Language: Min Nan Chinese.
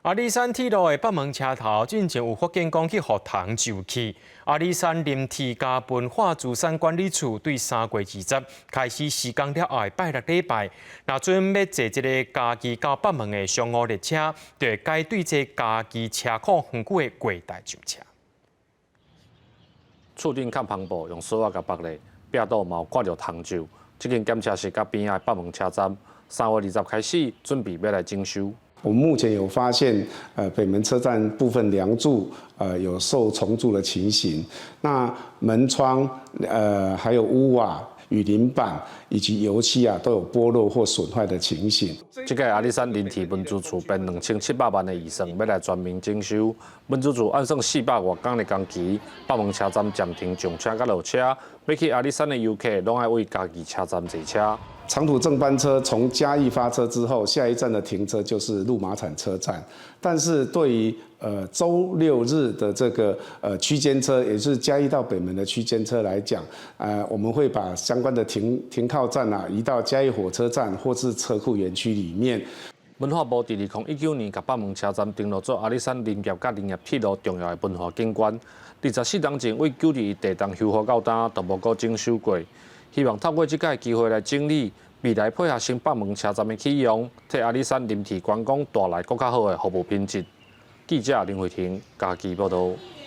阿里山鐵路的北門車頭進前有發現講去予蟲蛀去。阿里山林鐵佮文化資產管理處對3月20開始施工了後，拜六禮拜，若準欲坐這个嘉義到北門的商務列車，就會改對這嘉義車庫園區的月台上車。厝頂崁帆布用索仔共縛咧，壁倒嘛有掛著蟲蛀。這間檢車室佮邊仔的北門車站，3月20開始準備欲來整修。我們目前有發現，北門車站部分梁柱，有受蟲蛀的情形。那門窗，還有屋瓦、雨淋板以及油漆啊，都有剝落或損壞的情形。這屆阿里山林鐵文資處編2700萬的預算，欲來全面整修。文資處按算400外工的工期，北門車站暫停上車佮落車，欲去阿里山的遊客攏愛對嘉義車站坐車。長途正班車從嘉義發車之後，下一站的停車就是鹿馬場車站。但是對於週六日的這個區間車，也就是嘉義到北門的區間車來講，我們會把相關的停靠站啊移到嘉義火車站或是車庫園區裡面。文化部佇2019年共北門車站登錄做阿里山林業佮林業鐵路重要的文化景觀。24冬前對92一地動修復到今，都無閣整修過。希望透過這擺機會來整理，未來配合新北門車站的啟用，替阿里山林鐵觀光帶來閣較好的服務品質。記者林慧婷嘉義報導。